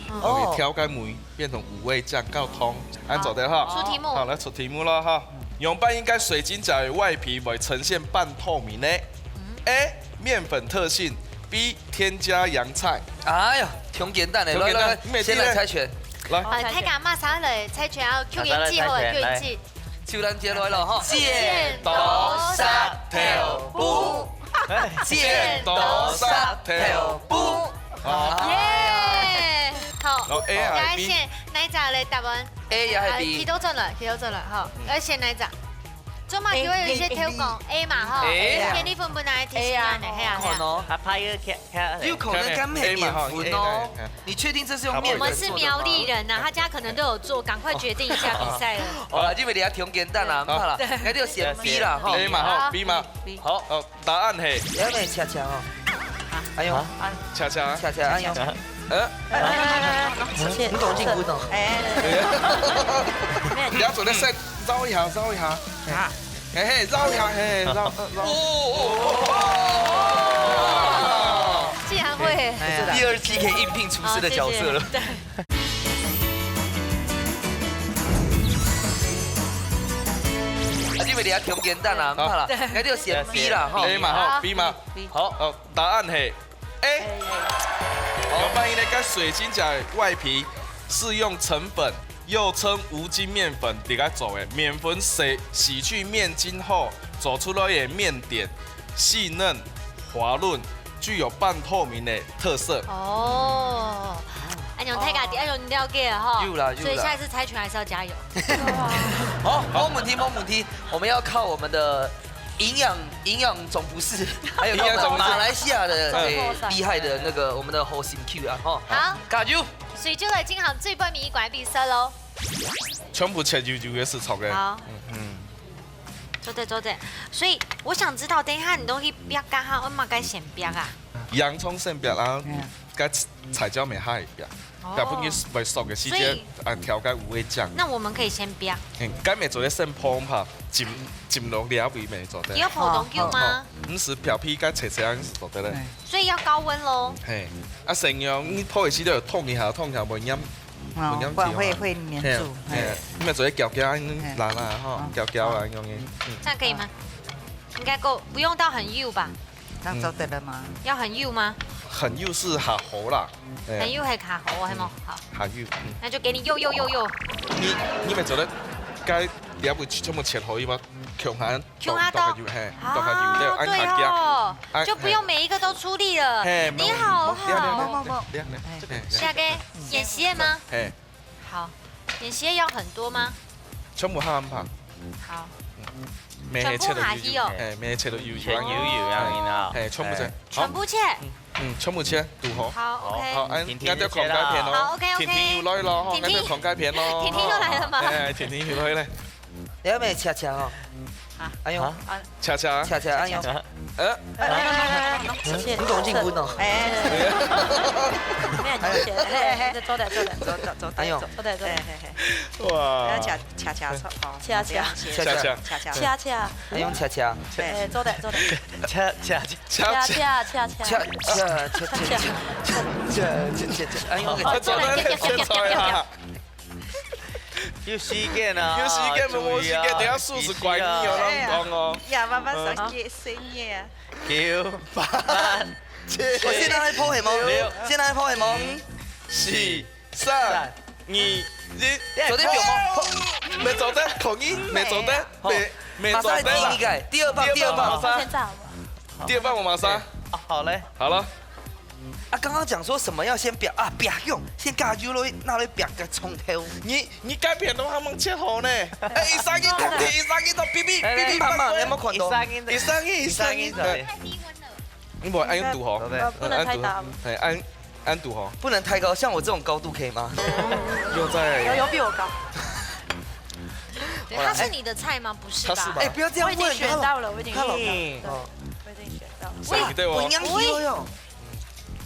嗯。落去調个味，變成五味醬，搞湯，恁做得哈。出題目。好，來出題目了哈。仰般形个水晶餃个外皮會呈現半透明呢？嗯。A，麵粉特性，B，添加洋菜。哎呀，挺簡單的，來，來，來，先來猜拳。來。呃，大家馬上來猜拳啊，Q銀記好了，大家來猜拳，Q銀記。來。 就咱接落來了哈。剪刀石頭布。剪刀石頭布。好。耶！好，好，A還係B？來選哪一隻个答案？A也係B？呃，佢都轉了，佢都轉了，好，嗯。來選哪一隻？做麼个會有一些偷工？A嘛，吼。A啊。給你分不拿提醒啊，A啊。嘿啊，嘿啊。看哦。啊，拍个看。 有可能敢係麵粉哦。A嘛，吼，A嘛，嘿。你確定這是用麵粉做的嗎？我們是苗栗人啊，大家可能都有做，趕快決定一下比賽了。好啦，因為你還挺簡單啦，好。好啦，對。該就選B啦，吼。A嘛，吼，好。B嘛。好。好，答案係。你要不要恰恰哦？哎呦，啊？恰恰。恰恰，哎呦。呃？哎，哎，哎，哎，哎，你懂進步懂。哎，哎，哎。你要準備先繞一下，繞一下。啊。 嘿嘿，繞一下，嘿，繞，呃，繞。哦，哦，哦，哦。竟然會。哎呀。第二季可以應聘廚師的角色了。好，謝謝。對。啊，因為你還挺簡單啦，好。好啦，對。該就選B啦，吼。A嘛，吼，好。B嘛。好。好，答案係 A。好，發現呢，該水晶餃外皮是用澄粉，又稱無筋麵粉，來做个。麵粉洗，洗去麵筋後，做出來个麵點細嫩、滑潤，具有半透明的特色。哦，恁樣大家，恁樣了解了吼。有啦，有啦。所以下一次猜拳還是要加油。好，沒問題，沒問題。我們要靠我們的營養，營養總廚師，還有跟我們馬來西亞的，營養總廚師。哎，厲害的那個我們的核心Q啊，吼。好。加油！所以就來進行最尾一關比賽咯。全部切幼幼个係炒个。好。嗯。做得做得。所以我想知道，等一下你都去煏，該下愛麼个先煏啊？洋蔥先煏，然後嗯該彩椒乜下去煏，哦煏分佢會熟个時節所以，啊，調該五味醬。那我們可以先煏，嗯，該乜做得先泡泡，浸浸落這位乜做得。你要泡當久嗎？毋使漂皮，該切切樣就做得了。哎所以要高溫嘍。嘿，啊，先用你泡个時節有燙一下，燙一下會黏，哦，不然會會黏住。嘿，你乜做得攪攪啊，拉拉吼，攪攪啊，用个。這樣可以嗎？應該夠，不用到很幼吧？這樣做得了嗎？要很幼嗎？很幼是較好啦，很幼還較好，係無？好，較幼。嗯，那就給你幼幼幼幼。你你乜做得該這位全部切好以後，共下共下倒倒下去，嘿，倒下去，對，啊，對按下夾。哦，哎就不用每一個都出力了。嘿，你好不要好。不不不不要不要下個演習嗎？嘿，好，演習要很多嗎？全部下安排。好，每全部下去哦。嘿，每切都有全有有樣樣啊。嘿，全部切。全部切。嗯，全部切，堵好。好，OK。好，哎，婷婷那就放該片咯。好，OK，OK。婷婷又來咯，婷婷那就放該片咯。婷婷又來了嗎？哎，婷婷又來了，你要不要恰恰哈？啊哎呦，恰恰，恰恰，哎呦，呃，你懂进步喏。哎，没有很明显，哎，坐的坐的坐的坐的，哎呦坐的坐的，哇，要恰恰恰错哦，恰恰不要斜恰恰恰恰恰恰，哎，用恰恰，哎，坐的坐的，恰恰恰恰恰，恰恰恰恰恰恰恰恰恰恰恰，哎呦，啊，做得切菜啊，有時間啊，有時間無無時間，注意啊等下數字怪你哦，有時啊亂講哦。呀，慢慢上去深夜啊。九八我现在在拍什么？现在在拍什么？四、三、二、一，昨天表吗？沒做得，同意，沒做得，沒沒马上做得啦第一。个，第二棒，第二棒。馬上，现在第二棒我馬上，啊，好嘞，好了，啊，刚刚讲说什么要先表啊，表用，先加油咯，那来表个冲头。你你該片都還吂切好呢，哎，一聲音同意，一聲音都嗶嗶嗶嗶慢慢，你有没有看到？一聲音的，一聲音，一聲音，一聲音你無愛用堵吼，對按不能太大堵，哎，按按堵吼，不能太高，像我这种高度可以吗？又在有有比我高，对，它是你的菜吗？不是吧？它是吧哎，不要这样问，我已经选到了，我已经选到了，嗯对，我已经选到了。所以你對我我，娘皮了哟。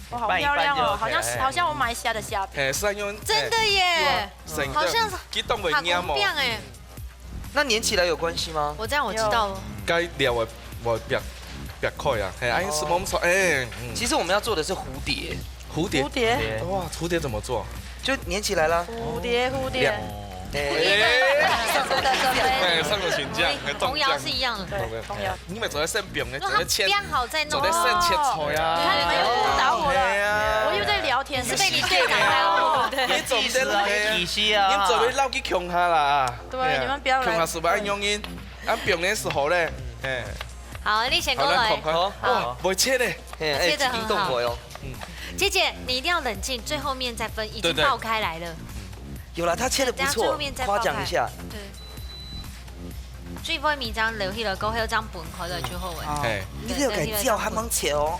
我好漂亮哦，一半一半就 OK 好像好像我买虾的虾饼。嘿，是啊，因為真的耶，成好像是激動會黏哦好公。餅哎，那黏起来有关系吗？我这样我知道了。該料我我別別開啊，嘿，哎，是冇錯，哎，嗯，其实我们要做的是蝴蝶，蝴蝶蝴，蝶，哇，蝴蝶怎麼做？就黏起来啦。蝴蝶蝴蝶，哎，上手請教，哎，中獎，童謠是一样的。对，童謠。你們做得先放，那做得切，它編好再弄做得先切菜啊。你看你们又誤導我了，哎呀我又在聊天，是被你對趕來哦。你總得來，一起啊，你做得撈佢共下啦。对，你们不要来共下是不是恁容易？啊，放的時候咧，哎，好，你先過來。好了，看看，好哇，會切嘞。哎哎，切得很好激动我哟。姐姐，你一定要冷靜，最後面再分，已經對對爆開來了。有啦，他切的不等下最後错面再，爆開夸奖一下。對。最尾面這樣留起來，過後這樣分開來最後尾。哦哎，你这个改叫还蛮切哦，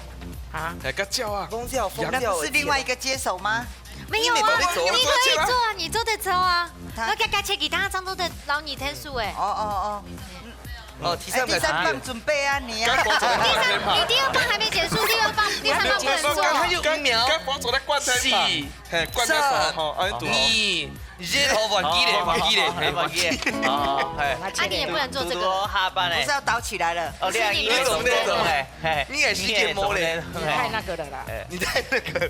啊，哎，該叫啊，风叫风那叫。不是另外一个接手吗？沒有啊，你沒做你可以做啊，你做得做啊。他我剛剛切其他張都在撈你天數哎。哦哦哦，第哦，哎，第三三个棒準備啊，你啊。該我做得切嘛你。第二棒還沒結束，第二棒，第三棒不能做。他有五秒。該我做得灌菜嘛。四、嘿，灌菜三、吼，哎，堵二、好。一，好，忘記了，忘記了，嘿，忘記。哦，嘿，啊，你也不能做這個。堵到下半嘞不是。要倒起來了。哦，你也不是你懂懂哎，嘿，你也是一點毛嘞你也懂你太那個了啦，哎，你太那个。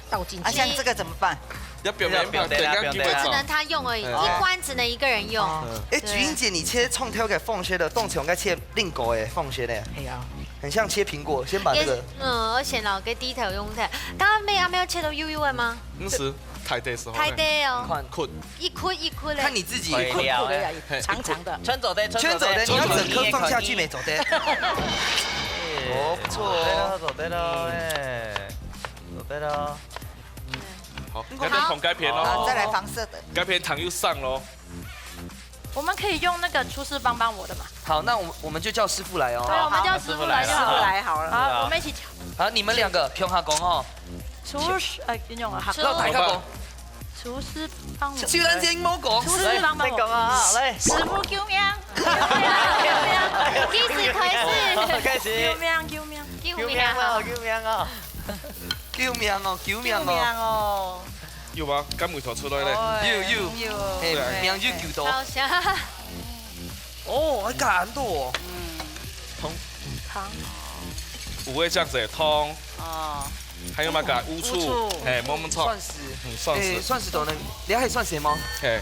倒进啊，去。像這個怎麼辦？要表演表演，不要表演等下機會找只。能他用而已，嗯一關只能一個人用。嗯哎，菊英姐，你切蔥頭个放血了，當場該切另个哎，放血呢，哎呀，很像切蘋果，先把這個也嗯，而且老給低頭用菜，剛剛沒有沒有切到幼幼的嗎？毋係，太低時候。太低哦，看，困。一塊一塊嘞。看你自己。可以了，哎，嘿长长的，穿走的，穿走的，穿走的，你要整顆放下去沒？走的。哦，不錯哦。走的了，哎，走的了。好，該片同該片好，哦，再來放色的。該片糖又上咯。我们可以用那个厨师帮帮我的嘛。好，那我我们就叫師傅來对，哦。我们叫师傅来就好了。來好了。好，我们一起。好，你們兩個共下講哦。廚師，呃，用啊，好。讓大家講。廚師幫我。就咱先莫講。廚師幫幫我。你講啊，來。師傅救命！救命！幾時開始？開始。救命！救命！救命啊！救命啊！救命哦！救命哦！救命哦！有嗎？甘味道出來咧。哎有有，有。哎，对啊。名就救到。好香。哦，還加恁多哦。嗯。湯。湯。五味醬水湯。哦。還有麼个？烏醋。烏醋。哎，摸摸错。蒜絲。嗯，蒜絲。哎，蒜絲倒呢？你還有蒜絲嗎？哎。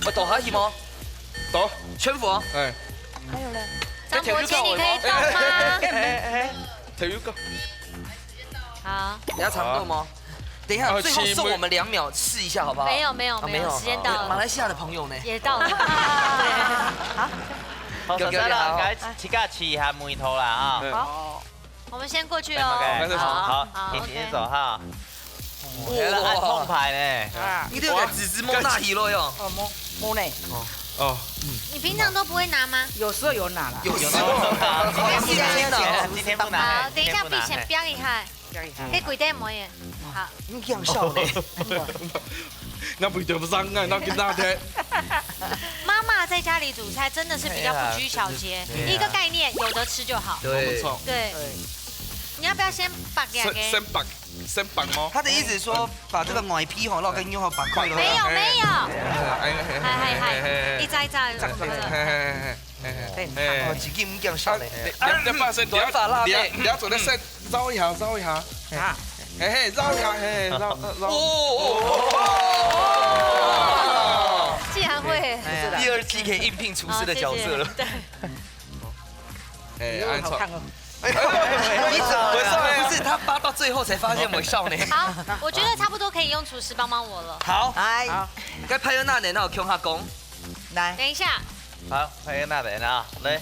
我倒下去嗎？倒。全部啊。哎。還有嘞。張伯謙，你可以倒嗎？哎哎哎哎，頭一个。好。你要尝过吗？等一下，哦，最后送我们两秒试一下，好不好？没有没有啊，没有，没有。时间到了。马来西亚的朋友呢？也到了。好，有有有，好。大家自家試一下味道啦啊。嗯。好，我们先过去哦。好，好，好，好，OK。请先走哈。哇，按痛快呢。啊。你都有指指摸大鱼了哟。哦，摸摸呢。哦，你平常都不会拿吗？有时候有拿啦。有时候。今天不拿，今天不拿。好，等一下闭前标一下。 可以跪在摸耶。好。你这样笑呢？那不就不上岸，那跟大家。妈妈在家里煮菜真的是比较不拘小节，哎呀，真的。一个概念，有得吃就好。对。没错。对。对。你要不要先拔给他给？先，先拔，先拔吗？他的意思是说，把这个外皮吼，然后跟肉拔开了。没有，没有。哎，哎，哎，哎，哎，哎，哎，一扎一扎，哎，哎，哎，哎。 嘿，嘿。哦，自己毋敢笑咧。哎，两，两把先，短发辣妹。两，两，两，做得先绕一下，绕一下。啊。嘿，嘿，绕一下，嘿，绕，绕。哦，哦，哦，哦。竟然会。哎呀。第二季可以应聘厨师的角色了。好，谢谢。对。哎，按错。好看哦。哎呦，你怎么了？不是，他扒到最后才发现我笑呢。好，我觉得差不多可以用厨师帮帮我了。好。来。好。该拍个那年，那我共下讲。来。等一下。 好，拍个那边啊，来。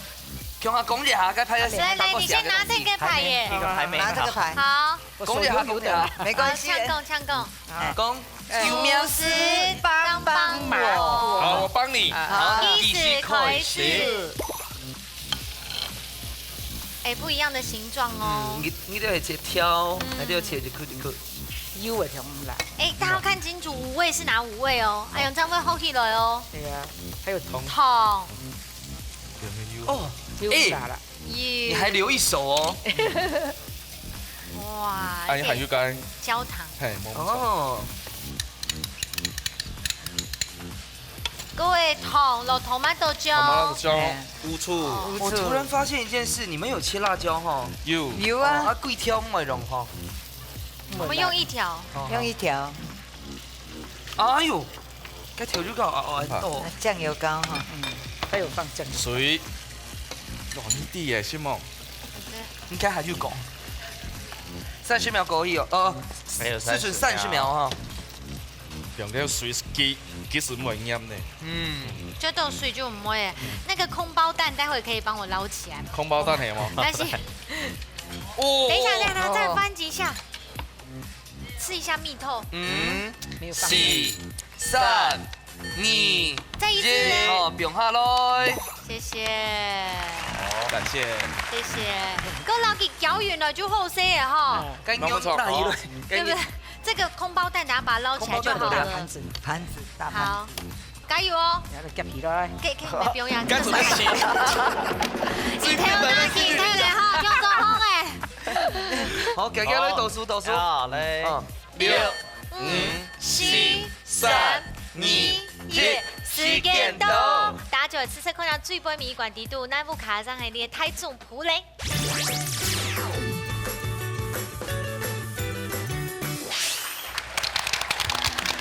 共下讲一下，该拍个谁？来，来，你先拿这个牌耶。一个牌面，拿这个牌。好。讲一下，讲一下。没关系。好，抢讲，抢讲。讲，哎。厨师帮帮我。好，我帮你。好，计时开始。哎，不一样的形状哦。嗯，你，你都要切条，嗯。还得要切一颗一颗。 有个通啦。哎，大家要看清楚，五味是哪五味哦。哎呦，这样会厚起来哦。对啊，还有糖。糖。哦，有啦啦。哎，你还留一手哦。哇，啊，你还有个焦糖。嘿，没错。哦。各位，糖落tomato酱。Tomato酱，哎。乌醋。哦。我突然发现一件事，你们有切辣椒哈？有。有啊。哦，啊，几条毋会弄哈？ 我们用一条。哦，用一条。哎呦，该调味料啊，哦，哦。啊，酱油膏哈，嗯，还有放酱油膏。水。哇，你滴耶，是吗？应该还有讲。三十秒过去哦，哦，还有三十秒。只剩三十秒哈。用个水是几，几时没盐呢？嗯。这种水就没耶，那个空包蛋待会可以帮我捞起来吗？空包蛋还有吗？但是 哦。等一下，等一下，再翻几下。吃一下蜜透。嗯，没有放。四、三、二、再一次。一，好，放下来。谢谢。好，感谢。谢谢。够老给搅匀了就好些耶哈。嗯，该用那一轮，好。对不对？这个空包蛋，等下把它捞起来就好了。空包蛋都来。盘子，盘子，大盘子。好。 加油哦！你还得夹皮啦。可以，可以，你不用压，这个该怎么洗？你跳那，你跳嘞哈，跳中风哎。好，夹夹来倒数，倒数。好，来。嗯。六、五、四、三、二、一，时间到。大家就来试试看，最尾一关底肚，哪屋卡上的你的台中普雷。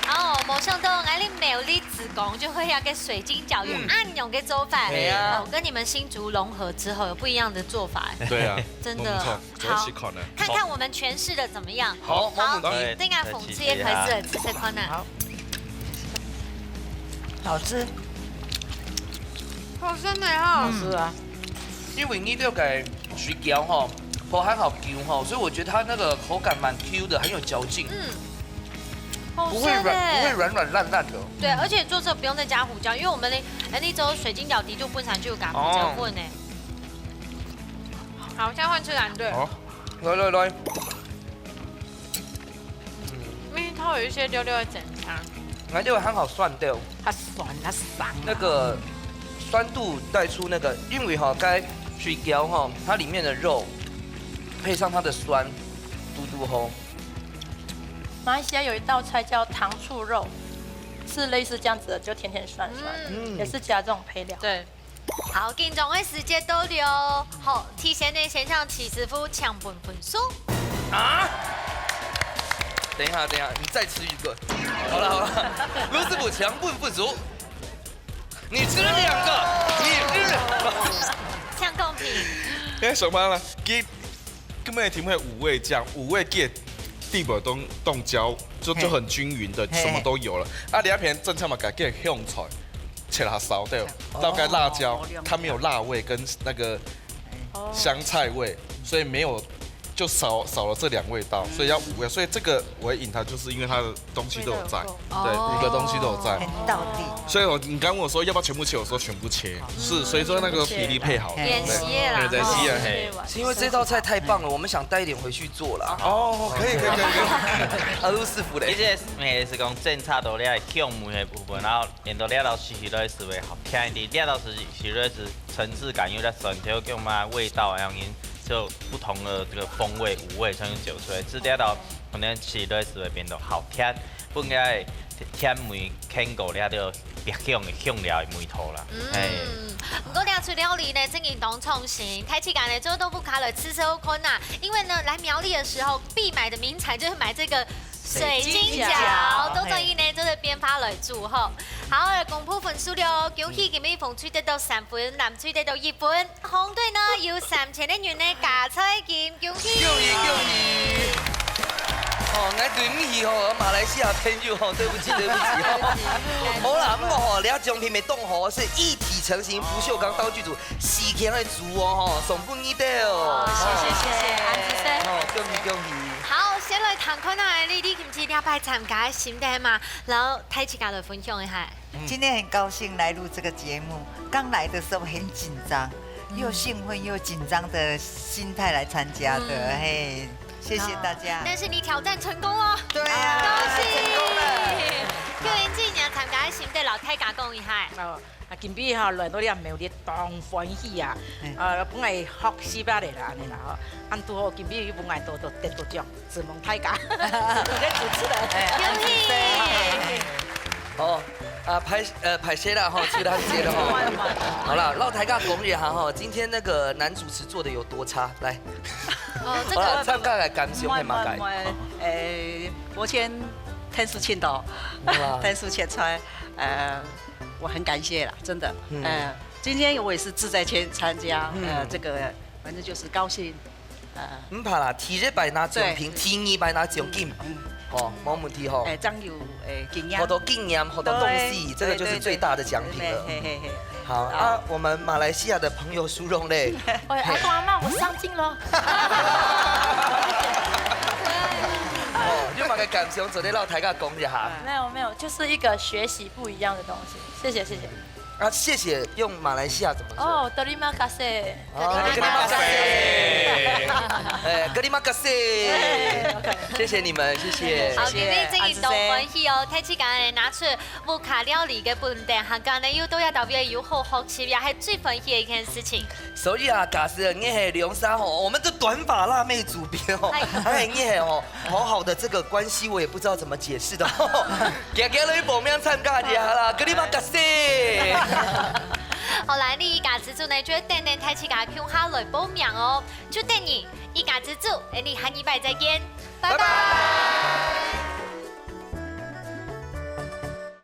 哦，没想到，哎，你苗栗子公就会有个水晶饺，有恁样个做法。嗯。对啊。哦，跟你们新竹融合之后，有不一样的做法。对啊，真的。没错，好，我要去看了。看看我们诠释的怎么样。好，好，没问题。等一下，凤姐也开始了，吃吃看啊。好。 好吃。好吃呢哈。好吃啊。因为你这个水饺哈，包含好Q哈，所以我觉得它那个口感蛮Q的，很有嚼劲。嗯。好吃呢。不会软，不会软软烂烂的。对，而且做这个不用再加胡椒，因为我们的，哎，那种水晶饺底肚本身就有加胡椒粉呢。哦。好，现在换吃蓝队。好，来来来。 因为它有一些溜溜的整肠。來，這个還好酸的，較酸較生啊。那個酸度帶出那個，因為哈，該水餃哈，它裡面的肉配上它的酸，嘟嘟吼。馬來西亞有一道菜叫糖醋肉，是類似這樣子的，就甜甜酸酸，嗯。也是加這種配料。對。 好，緊張个時節到了哦。好，提前呢，先向徐師傅請分分數。啊？等一下，等一下，你再吃一個。好了好了，盧師傅請分分數。你吃了兩個，你吃了。請公平。你看手帕了，給 根本个題目係五味醬，五味个地步當當焦，就嘿。就很均勻的，嘿。什麼都有了。啊，你那片正常嘛，改个香菜，切下燒掉，哦。然後該辣椒，哦，它沒有辣味跟那個哦。香菜味，所以沒有，就少少了這兩味道，所以要五味。所以這個我會贏它，就是因為它的東西都有在，味道有夠。對，哦。五個東西都有在。很道地。所以我你剛問我說要不要全部切，我說全部切，是，所以說那個比例配好了。全部切。對。練習的啦，對，練習的，哦。嘿。是因為這道菜太棒了，我們想帶一點回去做啦。哦，可以可以可以可以。啊，盧師傅嘞？其實也是講檢查到你个香味的部分，然後連到你老師去都是會好聽一點，你老師去都是層次感有點酸，就講嘛味道，然後就不同的這個風味、五味全部走出來，吃掉到可能去都是會變得好聽，不應該甜味牽過了就別樣的香料的味道啦。嗯。嘿。 毋過這出料理呢，真正當創新。大自家呢，做到屋下來試試看啊。因為呢，來苗栗的時候，必買的名產就是買這個水晶餃，水晶餃，都可以呢，嘿。做得變化來煮吼。好，公布分數了，恭喜今日紅隊得到三分，藍隊得到一分。紅隊呢，有三千个銀个加菜金，恭喜！恭喜恭喜！哦，𠊎對毋起吼，馬來西亞朋友吼，對不起對不起吼。對不起。無啦，毋過吼，這獎品無當好，係一體 成型不鏽鋼道具組，四件个組哦，吼，送分你兜。哦，謝謝，謝謝，恁仔細。哦，恭喜恭喜。好，先來談看啊，你，你今次這擺參加个心得嘛，然後大自家來分享一下。今天很高興來錄這個節目，剛來的時候很緊張，又興奮又緊張的心態來參加的，嗯。嘿，謝謝大家。哦，但是你挑戰成功哦。對啊，恭喜！成功了。秋英姐，你參加个心得，摎大家講一下。哦， 啊，今晡日吼，來到這苗栗當歡喜啊！嗯。啊，本來學習啊來啦，恁呢啦吼。啊，拄好今晡日本來都，都得到獎，承蒙大家。承蒙主持人。哎，恭喜！好，啊，歹，呃，歹勢啦吼，去咱接了吼。好啦，摎大家講一下吼，今天那個男主持做得有多差？來。哦，這個好啦，參加个感想係麼个？慢慢慢，哎，我先天使簽到，哇。天使簽出來，呃， 我很感謝啦，真的。嗯。呃，今天我也是志在參，參加，嗯。呃，這個，反正就是高興，呃。毋怕啦，第一擺拿獎品，對。第二擺拿獎金。嗯，嗯。哦，無問題吼。哎，這樣有，哎，經驗。學到經驗，學到東西，對，這個就是最大的獎品了。對，對，對。嘿，嘿，嘿。好，好。啊，我們馬來西亞的朋友蘇蓉咧。喂，阿公阿嬤，我上鏡咯。哦，有麼个感想，做得摎大家講一下。沒有，沒有，就是一個學習不一樣的東西。 謝謝，謝謝。啊，謝謝用馬來西亞怎麼說？哦，terima kasih。哦，terima kasih。哎，terima kasih。哎，OK。謝謝你們，謝謝。好，今日真个當歡喜哦，大自家呢拿出屋下料理个本店，還過呢又到這搭位有好好食，也係最歡喜个一件事情。所以啊，假使你係兩儕吼，我們的短髮辣妹主編吼，哎。哎，你係吼， 好好的這個關係，我也不知道怎麼解釋的。行行落去報名參加一下啦，terima kasih。好，來，你一家之煮呢，就等等大自家共下來報名哦。就等你一家之煮，哎，你下禮拜再見，拜拜。拜拜。